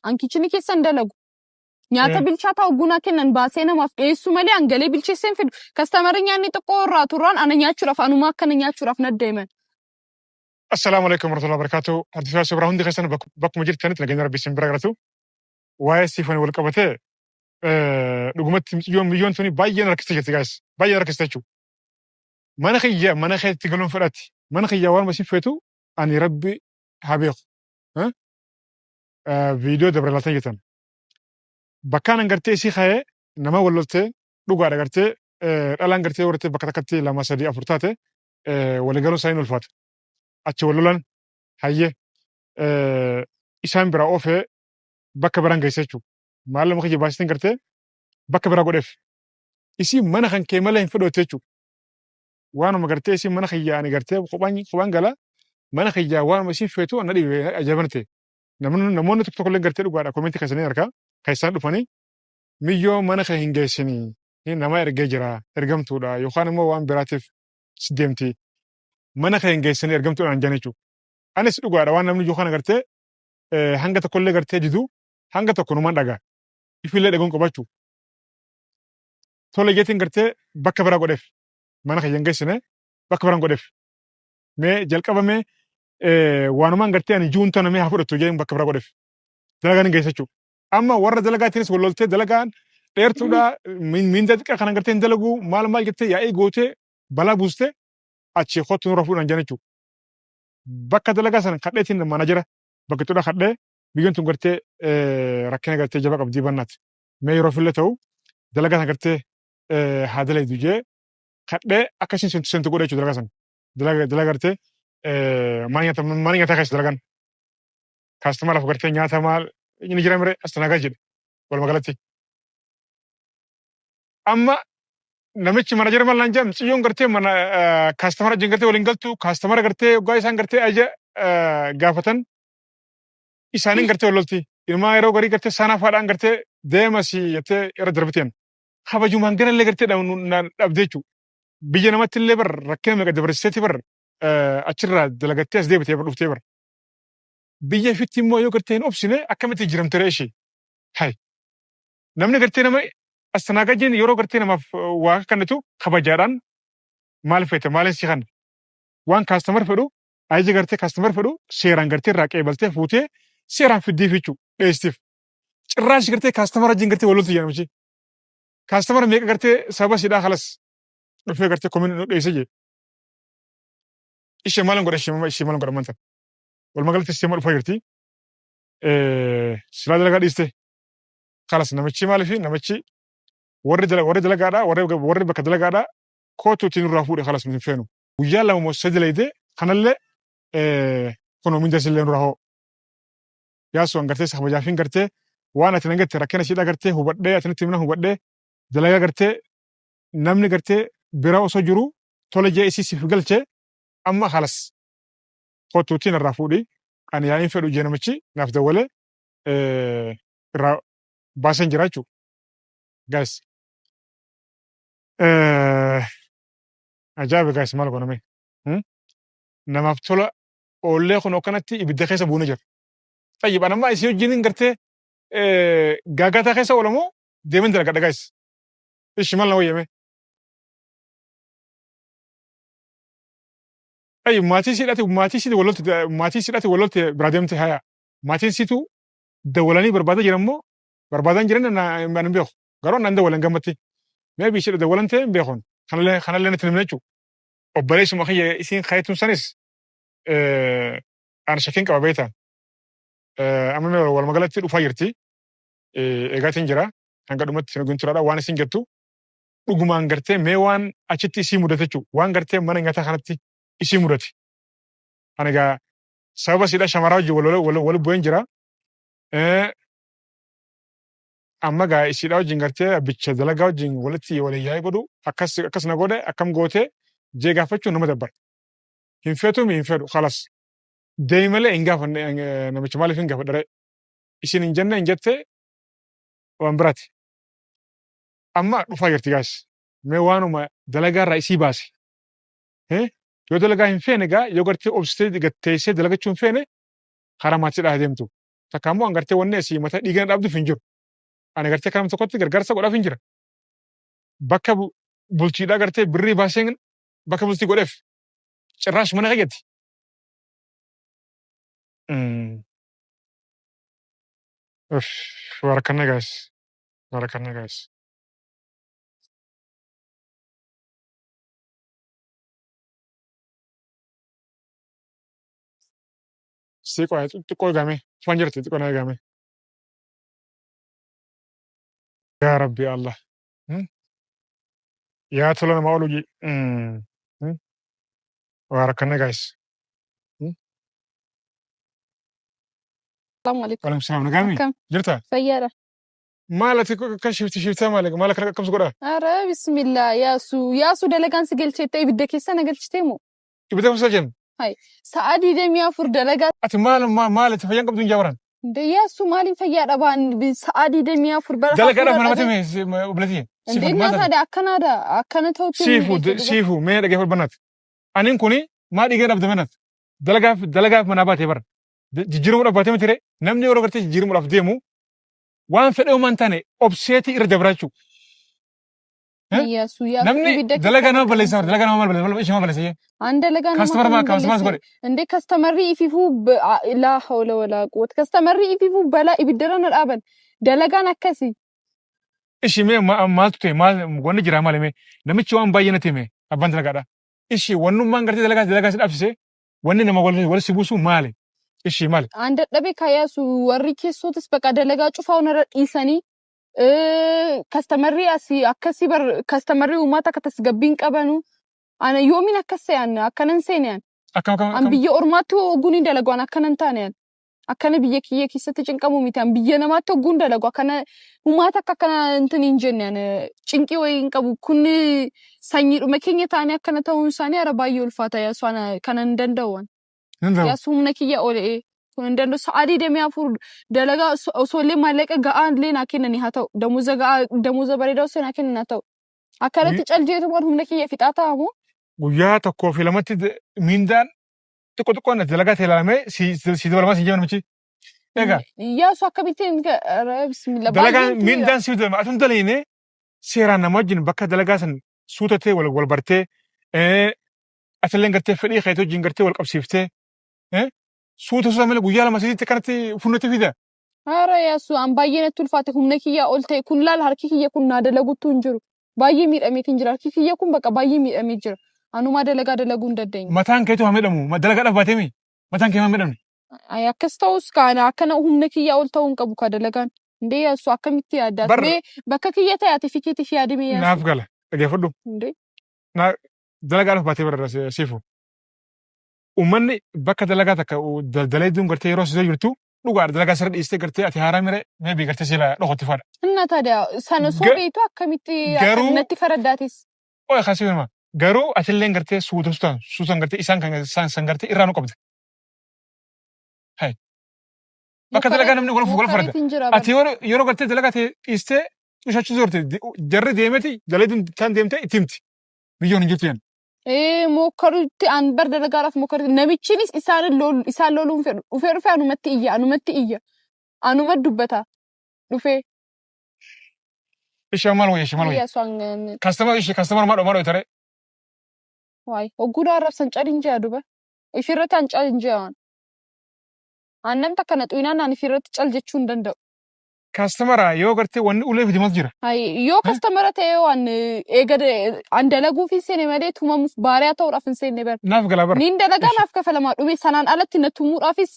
An kitchen keessa hin dalagu. Nyaata bilchaataa hogguu naa kennan baasee namaaf dhiyeessuu malee an galee bilcheessee hin fidu. Customerri nyaanni xiqqoo irraa turraan ana nyaachuudhaaf anuma akkana nyaachuudhaaf na deeman. Assalaamu alaikum warahmatullahi wabarakatuh. Hordoftoota Sobraa, hundi keessan bakkuma jirtanitti nageenya Rabbii isin bira galatu. Waa'ee siifan wal qabatee dhugumatti miciyyoon miyyoon tuni baay'ee na rakkistee jirti, guys. Baay'ee na rakkiste jechuudha. Mana kiyya mana keetti galuun fedhati. Mana kiyya waan isin feetu ani Rabbi haa beeku. Viidiyoo dabre laaltanii jirtan. Bakkaan an gartee isii ka'ee nama wal loltee dhugaadha, gartee dhalaan gartee wartee bakka takkatti lama, sadii, afur taate walii galuun isaanii ulfaata. Achi wal lolan, hayyee isaan biraa oofee bakka biraan geesse jechuudha. Maallama kiyya baasitiin gartee bakka biraa godheef. Isii mana kan kee malee hin fedhootte jechuudha. Waanuma gartee isii mana kiyya ani gartee kophaan kophaan gala, mana kiyya waanuma isiin feetu na dhibe, ajaa'iba ta'e. Namoonni tokko tokko illee gartee dhugaadha comment keessanii harkaa kan isaan dhufanii miyyoo mana kee hin geessinii, nama ergee jira, ergamtuudha yookaan immoo waan biraatiif si deemti, mana kee hin geessinii ergamtuudhaan jedhan jechuudha. Anis dhugaadha waan namni jiru kana gartee hanga tokkollee gartee didu, hanga tokko numaan dhagaa. Ifillee dhaguun qabachuu. Tole jeetiin gartee bakka biraa godheef, mana kiyya hin geessine, bakka biraan godheef. Mee jalqaba mee waanumaan gartee ani juun tana mee haa fudhattu jeen bakka biraa godheef. Dalagaan hin geessa jechuudha. Amma warra dalagaatiinis wal loltee, dalagaan dheertuudha, miindaa xiqqaa kana gartee hin dalagu, maal maal jettee yaa'ii gootee balaa buustee achi kottu nurra fuudhan jedhan jechuudha. Bakka dalagaa sana kadheetiin manager bakka itti kadhee biyyoon tun gartee rakkina gartee jaba qabdii bannaati. Mee yeroo fillee ta'u dalagaa sana gartee haa dalaydu jee kadhee akka isheen sentu sentu godhe jechuudha dalagaa sana. Dalagaa gartee mana nyaataa keessa dalagan. Customeraaf gartee nyaata maal inni jira mire astanagaa jedhe walumaa galatti. Amma namichi manager maal naan jedhan, xiyyoon gartee mana customera wajjin gartee waliin galtu, customera gartee hoggaa isaan gartee aja gaafatan isaaniin gartee wal lolti. Ilmaa yeroo garii gartee saanaa faadhaan gartee deema si jettee irra darbiteen. Kabajumaan ganallee gartee dhabdee jechuudha. Biyya namatti illee bar rakkina meeqa dabarsiseeti bar achirraa dalagattee as deebitee bar dhuftee bar. Biyya ifitti immoo yoo gartee hin obsine akkamitti jijjiiramte ree ishee? Hay. Namni gartee nama astanaagajjiin yeroo gartee namaaf waa kennitu kabajaadhaan maal feete, maaliin si kanna? Waan customer fedhu, ajaja gartee customer fedhu seeraan gartee irraa qeebaltee fuutee seeraan fiddiif jechuudha, dhiyeessitiif. Cirraashi gartee customer wajjin gartee wal loltu jedhamichi. Customer meeqa gartee sababa siidhaa kalas dhufee gartee komiin nu dhiyeesse jee. Ishee maal godha, ishee maal godha manta. Walumaa galatti ishee dhufaa jirti. Silaa dalagaa dhiiste. Kalas namichi maaliif namichi warri dalagaadha, warri bakka dalagaadha kootu ittiin nurraa fuudhe, kalas nuti hin feenu. Guyyaa 2 moo 3 layite kanallee kunoo minda isillee nurraa hoo. Yaasoo an gartee kabajaafin gartee waan ati nan gette rakkina ishiidha gartee hubadhee ati natti himna hubadhee dalagaa gartee namni gartee bira osoo jiru tole jee isii siif galchee, amma kalas kootuutiin irraa fuudhi, ani yaa'iin fedhu jee namichi naaf dawwalee irraa baaseen jira jechuudha. Guys. Ajaa'iba guys, maal goona mee? Namaaf tola oollee kun akkanatti ibidda keessa buune jira. Tayyib, anamma isii wajjin gartee gaagataa keessa oolamoo deemen dalagadha, guys. Ishi maal na wayyame? Tayyib, maatii siidhaati wal lolte biraa deemte, haya. Maatiin siitu dawwalanii barbaadaa jiran moo barbaadan jiran na hin beeku. Garuu naan dawwalan gammatti. Maybe isheedha dawwalan ta'e hin beekun. Kanallee natti himne jechuudha. Obboleessuma kiyya isiin kaayituun sanis ani shakkiin qaba beektaa. Amma mee walumaa galatti dhufaa jirti. Eegaatiin jira. Hanga dhumatti sin turaadha waan isin jettu. Dhugumaan gartee mee waan achitti isii mudate jechuudha. Waan gartee mana nyaataa kanatti isii mudate. Ani egaa sababa siidha shamaraa wajjin wal bu'een jira. Amma gaa isiidha wajjin gartee abbicha dalagaa wajjin walitti waliin yaa'ii godhu, akkas akkas na godhe, akkam gootee jee gaafachuun nama dabbara. Hin feetu mi hin fedhu, kalas. Deemi malee hin gaafanne namicha, maaliif hin gaafadha ree? Isin hin jenne hin jette waan biraati. Amma dhufaa jirti, guys. Mee waanuma dalagaa irraa isii baase. Yoo dalagaa hin feene gaa yoo gartee obsitee gatteessee dalagachuu hin feene karaa maatiidhaa deemtu. Takka immoo an gartee wanni asii mata dhiigana dhaabduuf hin jiru. Ani gartee kanam tokkotti gargaarsa godhaaf hin jira. Bakka bultiidhaa gartee birrii baaseen bakka bultii godheef. Cirraash mana kiyyatti. Uff, barakannaa guys. Barakannaa guys. Xiqqoo xiqqoo eegame. Ufaan jirti xiqqoo na eegame. Yaa Rabbi Allah. Yaa tola namaa oolu jee. Waa rakkanne guys. Salaamu alaikum. Waalaikum salaam. Nagaami? Akkam? Jirta? Fayyaadha. Maal ati kan shifti shiftaa maal maal akkana akkamsi godhaa? Ara bismillah yaasu yaasu dalagaan si galcheette ibidda keessa na galchitee moo? Ibidda keessa jennu. Hai sa'a 24 dalagaa. Ati maal maal ati fayyaan qabdu hin jaabaran? Nde yaasu maaliin fayyaa dhabaan sa'a 24 bara Dalagaadhaaf hafuura mana dhabee. mate obboleetii. Nde naa taadha akkanaadha akkana ta'utti hin Siifu beeku duba. siifu mee dhaggeeffadhu bannaati. Anin kuni maa dhiigee dhabde bannaati. Dalagaaf dalagaaf manaa baatee bara. Jijjiiramuudhaaf baatee miti ree. Namni yeroo gartee jijjiiramuudhaaf deemu waan fedhe uumaan taane obseetii irra dabraa jechuudha. Eh? Yaasu yaasu Namni ibidda keessa dalagaa nama na balleessa galchite. dalagaa nama maal balleessa ishee maal balleessa An dalagaa nama Customer kan maa hin customer balleessine. godhe. Indee kastamarri ififuu laa hawla walaa quwwata. Kastamarri ififuu balaa ibiddarra na dhaaban. Dalagaan akkasi. Ishii mee maaltu ta'e maal wanni jira maali mee namichi waan baay'ee natti hime abbaan dalagaadha. Ishii wannummaan gartee dalagaa dalagaa si dhaabsise wanni nama wal wal si buusu maali? Ishii maali? An dadhabe ka yaasu warri keessootis baqa dalagaa cufaa narra dhiisanii kastamarri asii akkasii bar kastamarri uummata akka tasgabbiin qabanu. Ana yoomiin akkas ta'e an akkanan seene an. Akkam akkam An akkam biyya ormaatti ogguun hin dalagu an akkanan taane an. Akkana biyya kiyya keessatti cinqamu miti an biyya namaatti ogguun dalagu akkana humaata akka akkana intin hin jenne an cinqii wayii hin qabu. Kun sanyiidhuma keenya taane akkana ta'uun isaanii ara baay'ee ulfaata yaasu ana kana hin danda'u an. Hin ta'u. Yaasu humna kiyya olee kun hin danda'u. Sa'a 24 dalagaa osoo illee maallaqa ga'aa illee naa kennanii haa ta'u damuuza ga'aa damuuza bareedaa osoo naa kennan haa ta'u. Akkanatti caljeetumaan humna kiyya fixaa ta'amu. Guyyaa tokkoo fi lamatti miindaan xiqqoo xiqqoon ati dalagaa ta'e ilaalamee si dabalamaa si jedhan namichi. Egaa Yaasu akkamittiin bismillah dalagaan baay'een tureera. miindaan si dabalama ati hin dalagne seeraan nama wajjin bakka dalagaa san suutatee wal wal bartee atilleen gartee fedhii keetii wajjin gartee wal qabsiiftee suuta suuta malee guyyaa lama sadiitti akkanatti funnatti fida. Haara yaasu an baay'ee natti ulfaate humna kiyyaa ol ta'e kun laal harki kiyya kun naa dalaguttu hin jiru. Baay'ee miidhameetiin jira harki kiyya kun bakka baay'ee miidhamee jira. Anumaa dalagaa dalaguu hin dandeenye. Mataan keetu haa miidhamu dalagaadhaaf baatee mi mataan kee haa miidhamne. Ay akkas ta'us kaana akkana humna kiyyaa ol ta'uu hin qabu ka dalagaan. Indee yaasu akkamitti yaadda? Bar Mee bakka kiyya ta'e ati fikiitiif yaadi mee yaasu. naaf gala dhaggeeffadhu. Indee. Na dalagaadhaaf baatee barra siifu. Uummanni bakka dalagaa takka dalaguun gartee yeroo asii jirtu dhugaadha dalagaa sirra dhiistee gartee ati haaraa mire maybe gartee sila dhokotti fadha. Inna taada sana osoo beektu akkamitti Garuu natti faraddaatis. Oye kasii hima garuu atilleen gartee suuta suutaan suutaan gartee isaan kan isaan san gartee irraa nu qabda. Hai. Bakka dalagaa namni wal wal farada. Mokkareetiin jira bar. Ati yeroo yeroo gartee dalagaa ta'e dhiistee cushachuu turte jarri deemeti dalaguun tan deemtee itti himti. Biyyoon hin jirtu yan. Ee mokkarutti an bar dalagaadhaaf mokkarutti namichinis isaan lolu isaan loluu hin fedhu dhufee dhufee anumatti iyya anumatti iyya anuma dubbata dhufee. Ishee maal wayya ishee maal wayya. Iyya suan Customer ishee customer maal maal tare. waay hogguu na arrabsan calin jea duba ifirratti an calin jea waan. An namni takka na xuyinaan an ifirratti cal jechuu hin danda'u. Customer yoo gartee wanni ulee fidi maaltu jira? Hay yoo kastamara ta'e waan eega an dalaguuf hin seene malee tumamuuf baariyaa ta'uudhaaf hin seenne bar. Naaf galaa bara. Niin dalagaa naaf kafalamaa dhume sanaan alatti na tumuudhaafis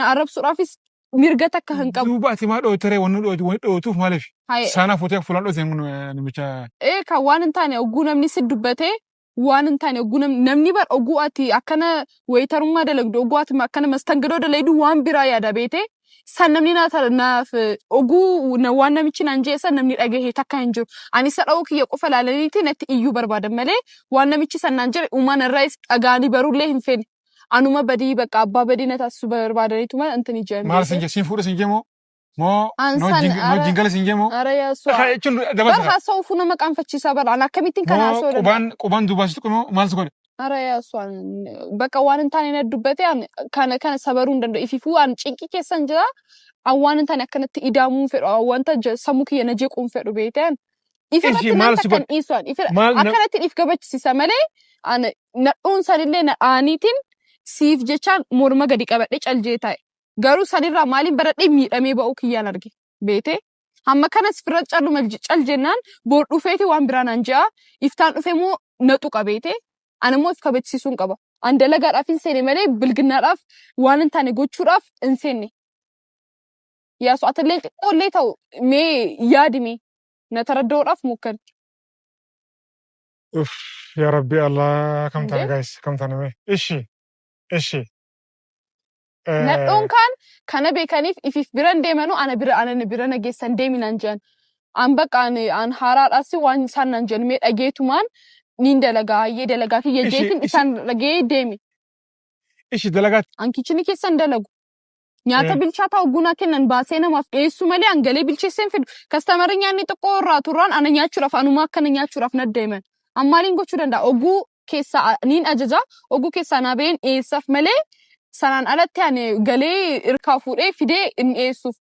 na arrabsuudhaafis mirga takka hin qabu. Duuba ati maa dhooyte ree wanni dhooytu wanni dhooytuuf maaliif? Hay Saanaa fuutee fuulaan dhooyte namicha. Ee kan waan hin taane ogguu namni si dubbatee waan hin taane ogguu namni bar ogguu ati akkana wayitarummaa dalagdu ogguu ati akkana mastangidoo dalagdu waan biraa yaada beete san namni naa naaf oguu waan namichi naan jee san namni dhagahe takka hin jiru. Ani isa dha'uu kiyya qofa laalaniiti natti iyyuu barbaadan malee waan namichi san naan jedhe uumaan irraa dhagaanii baruullee hin feene. Anuma badii bakka abbaa badii na taasisu barbaadaniituma intini jedhan Maal sin beete. jee siin fuudhe sin jee moo? Moo An na san wajjin na wajjin gala siin jee moo? Ara yaasuu. Kana jechuun Bar dabalata. haasa'uufuu nama qaanfachiisaa bara. An akkamittiin kana Moo haasa'uu danda'a? qubaan duubaan si tuqe moo maal si godhe? Ara yaasuu an bakka waan hin taane na dubbate an kana sabaruu hin danda'u. Ififuu an cinqii keessan jira. An waan hin taane akkanatti idaamuu hin fedhu. An wanta sammuu kiyya na jeequu hin fedhu beekte an. Ishi Ifirratti nan maal si takka hin godhe? dhiisu an. Ifira Maal na akkanatti if kabachisiisa malee an nadhuun sanillee na aaniitiin siif jechaan morma gadi qabadhee caljee taa'e. Garuu sanirraa maaliin baradhee miidhamee ba'uu kiyyaan arge. Beetee? Hamma kanas firra calluma cal jennaan boor dhufeeti waan biraa naan je'a. Iftaan dhufe immoo na tuqa beetee? An immoo if kabachisiisuun qaba. An dalagaadhaaf hin seene malee bilginnaadhaaf waan hin taane gochuudhaaf hin seenne. Yaasu atillee xiqqoollee ta'u mee yaadi mee na taradda'uudhaaf mokkari. Uff yaa Rabbi Allah kam taane Indee? guys kam taane mee ishi ishi. Nadhoon kaan kana beekaniif ifiif biran deemanu ana bira ana bira na geessan deemi naan jedhan. An bakka an haaraadhaas waan isaan naan jedhan mee dhageetumaan niin dalagaa hayyee dalagaa kiyya jeetiin isaan dhagee deemi. Ishi dalagaatti. An kichinii keessa hin dalagu. Nyaata bilchaataa hogguu naa kennan baasee namaaf dhiyeessuu malee an galee bilcheessee hin fidu. Kastamarri nyaanni xiqqoo irraa turraan ana nyaachuudhaaf anumaa akkana nyaachuudhaaf na deeman. An maaliin gochuu danda'a? Hogguu keessaa niin ajaja, hogguu keessaa naa baheen dhiyeessaaf malee sanaan alatti ani galee irkaa fuudhee fidee hin dhiyeessuuf.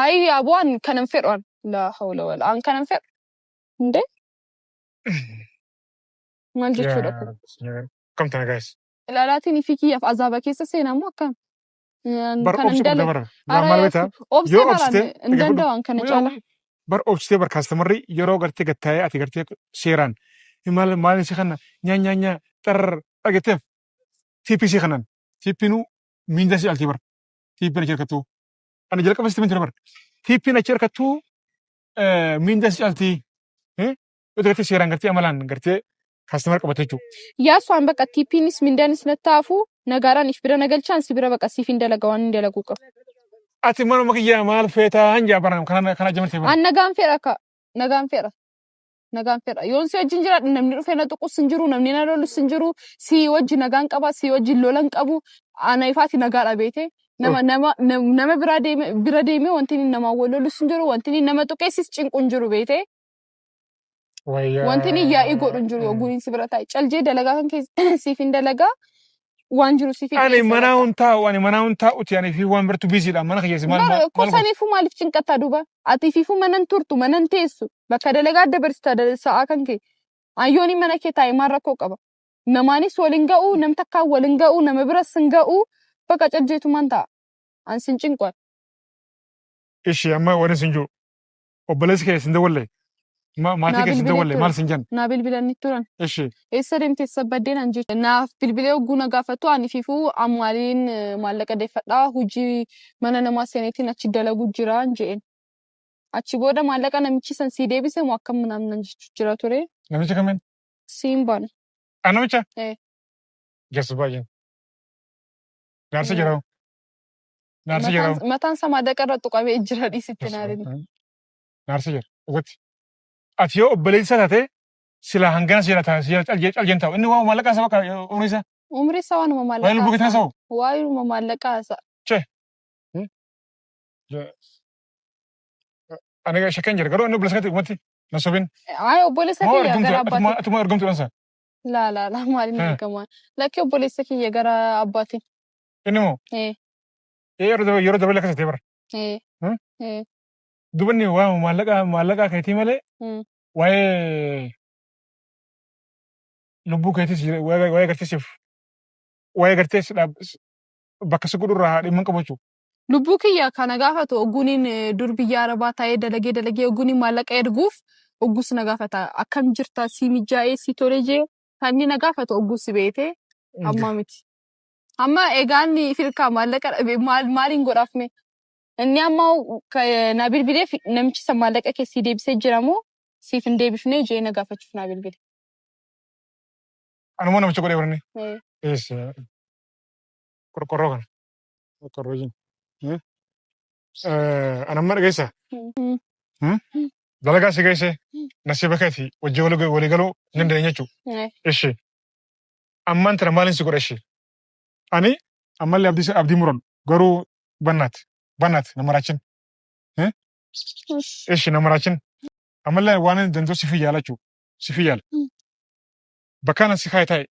Ayi yaaboo an kanan fedhu an. Laa hawla wala an kanan fedhu. Indee maal jechuudha kun? Akkam tana guys. Ilaalaatiin ifii kiyyaaf azaaba keessa seenaa moo akkam? An Bar kanan obsi qabda dalagu. bara. Laa Ara maal yaasuu beektaa? obsee Yoo baraan obsite hin dhaggeeffadhu. danda'u an kana caala. Bar obsitee bar kaastamarri yeroo gartee gattaa'ee ati gartee seeraan maal maal si kana nyaa nyaa nyaa xarr dhageetteef TPC kanan TPnu miindaa si altii bar TPn achi harkattuu ani jalqaba sitti ture bar TPn achi harkattuu miindaa si altii yoo gartee seeraan gartee amalaan gartee kaastamara qabate jechuudha. Yaasu an bakka TPnis mindaanis natti hafu nagaadhaan if bira na galchaan si bira bakka siif hin dalaga waan hin dalaguu qabu. Ati manuma kiyyaa maal feetaa hanja baran kana kana jamaltee bara. An nagaan fedha ka nagaan fedha nagaan fedha yoon si wajjin jiraadhe namni dhufee na tuqus hin jiru namni na lolus hin jiru si wajji nagaan qaba si wajjin lola hin qabu ana ifaati nagaadha beete nama nama nama biraa deeme bira deeme wanti inni namaan wal lolus hin jiru wanti inni nama tuqeessis cinqu hin jiru beete. Wanti inni yaa'ii godhu hin jiru ogguun si bira taa'e. Caljee dalagaa kan keessa siif hin dalagaa waan jiru siif hin Ani dhiyeessa manaa bakka. hun taa'u ani manaa hun taa'uti ani fi waan birtu biziidha mana kiyya maal Bara maal godhu. kosaniifuu maaliif cinqattaa duuba? Ati fiifuu mana hin turtu mana hin teessu bakka dalagaa dabarsita sa'aa kan kee. Ayyooni mana kee taa'e maal rakkoo qaba? Namaanis wal hin ga'u nam takkaan wal hin ga'u nama biras hin ga'u bakka caljeetumaan ta'a. An sin cinqu. Ishi amma wani sin jiru obboleessi kee sin dawwalle maatii Naa kee sin bilbilee dawwalle ture. maal sin jan. Naa bilbilanii turan. Ishi. Eessa deemte eessa baddee naan jecha. Naaf bilbilee hogguu na gaafatu ani fiifuu ammaaliin maallaqa deeffadhaa hojii mana namaa seeneetiin achi dalagu jira je'een. Achi booda maallaqa namichi san sii deebise moo akkam naam nan jechu jira ture. Namicha kamiin? Siin baana. Ah namicha? Eh. Jasbaa jen. Naarsa jira. Naarsa jira. Mataan isaa maallaqa irra tuqamee jira dhiisitti naarin. Naarsa jira. Dhugatti. Ati yoo obboleessa taate sila hangana si jala ta'a si jala caljeen taa'u. Inni waa maallaqaa isa bakka umrii isaa. Umrii isaa waanuma Waa'ee maallaqaa lubbuu keetiin haasa'u. haasa'u. Waa'uma maallaqaa haasa'a. Che. Ani shakkeen jira garuu inni obboleessa keetti dhugumatti na sobin. Ay obboleessa Moo kiyya ergamtuudha gara abbaatiin. atuma ergamtuudhaan isaa. Laa laa laa maaliin ergamaa. Lakki obboleessa kiyya gara abbaatiin. Inni moo Ee yeroo dabalee akkas ta'e bara. ee Hmm? ee. Dubanni waa maallaqa keetii malee waa'ee lubbuu keetis waa'ee gartee siif waa'ee gartee si dhaab bakka si godhurraa dhimma hin qabu jechuudha. Lubbuu kiyya kana gaafatu ogguuniin dur biyya arabaa taa'ee dalagee dalagee ogguuniin maallaqa erguuf oggus na gaafata. Akkam jirta sii mijaa'ee sii tolee jee kan inni na gaafatu oggus beete ammaa miti. Amma egaa inni firkaa maallaqa dhabe maal maaliin godhaaf mee? Inni amma na bilbileef namichi san maallaqa kee sii deebisee jira moo siif hin deebifnee jee na gaafachuuf na bilbile. Anuma namicha godhee barani. Eh. Eessa qorqorroo kana. Qorqorroo jin. Anamma dhageessa. Dalagaa si geesse nasiiba keeti wajjin walii galuu hin dandeenye jechuudha. Ishi. Ammaan tana maalin si godha ishee? Ani ammallee abdii abdii muradhu garuu bannaat bannaat na maraachin. Ishi nama raachin. Ammallee waan inni danda'u sifi yaala jechuudha. Sifi yaala. Bakka ana si kaa'e taa'e.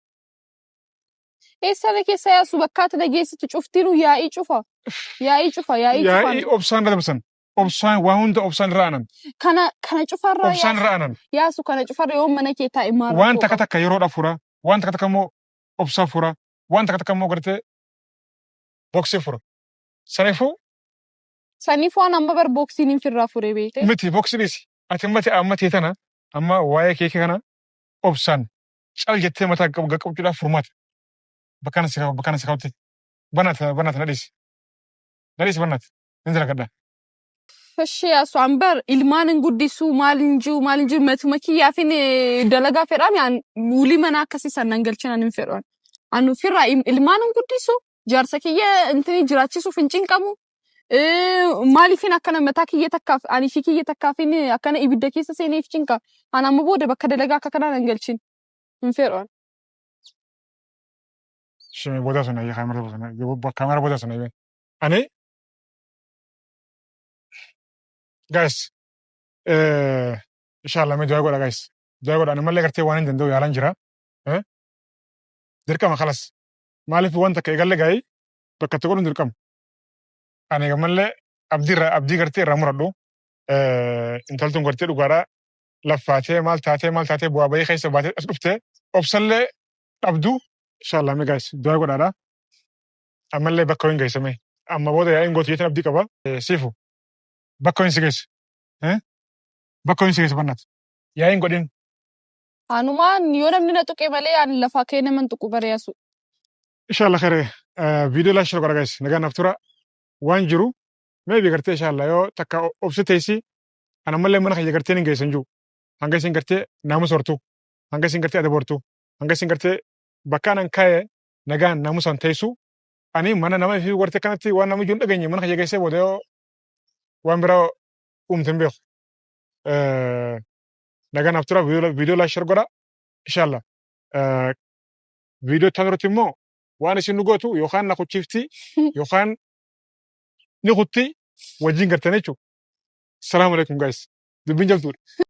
Eessarra keessa yaasu bakka ati na geessitu cuftinuu yaa'ii cufa. Yaa'ii cufa yaa'ii cufa. Yaa'ii obsaan irra dabarsan. Obsaan waan hunda obsaan irra aanan. Kana cufarraa Obsaan yaasu. irra aanan. Yaasu kana cufarra yoo mana kee taa'e maal Waan rakkoo takka qaba? takka yeroodhaaf fura. Waan takka takka immoo obsaa fura. Waan takka takka immoo gartee boksee fura. Saniifuu Saniif waan amma bar boksiin hin firraa fure beekte. Miti boksii dhiisi. Ati amma ta'e amma ta'e tana amma waa'ee keekee kana obsaan cal jettee mataa qabachuudhaaf furmaata. Bakka kana si bakka kana si kaawwatte. Banaata banaata na dhiisi. Na dhiisi banaata. Hin dalagadha. Ishee yaasu an bar ilmaan hin guddisuu maal hin jiru maal hin jiru matuma kiyyaafin dalagaa fedhaan an wulii mana akkasii san nan galchin an hin fedhu. An ofirraa ilmaan hin guddisu jaarsa kiyya intini jiraachisuuf hin cinqamu. Maaliifin akkana mataa kiyya takkaaf ani ishii kiyya takkaafin akkana ibidda keessa seeneef cinqa. An amma booda bakka dalagaa akka kanaa nan galchin. Hin fedhu an. Shimee booda sana ayyee kaamera booda sana kaamera booda sana ayyee. Ani guys inshallah mee du'aa godha guys du'aa godha ani mallee gartee waan hin danda'u yaalaan jira. Dirqama kalas maaliif waan takka eegalle gaa'ii bakka itti godhuun dirqama. Ani gammallee abdii irraa abdii gartee irraa muradhu intaltuun gartee dhugaadhaa laffaatee maal taatee maal taatee bu'aa bahii keessa baatee as dhuftee obsallee dhabdu inshallah mee guys du'aa godhaadha. Ammallee bakka wayin geessame amma booda yaa'iin gootu jeetiin abdii qaba siifu bakka wayin si geesse bakka wayin si geesse bannaat yaa'iin godhin. Anumaan yoo namni na tuqe malee ani lafaa kee naman tuqu bare yasu. Inshallah kare viidiyoo laa share godha guys nagaan naaf tura waan jiru maybe gartee inshallah yoo takka obsi teessi ana ammallee mana kiyya gartee hin geessan jiru hanga isin gartee naamusa hortu hanga isin gartee adaba hortu hanga isin gartee bakka anan kaa'e nagaan naamusaan teessu ani mana nama fi gartee kanatti waan nama iyyuu hin dhageenye mana kiyya geessee booda yoo waan biraa uumte hin beeku. Nagaan naaf tura viidiyoo laa share godha inshallah. Viidiyoo itti irratti immoo waan isin nu gootu yookaan na kuchiifti yookaan ni kutti wajjin gartan jechuudha. Salaamu alaikum guys. Dubbiin jabduudha.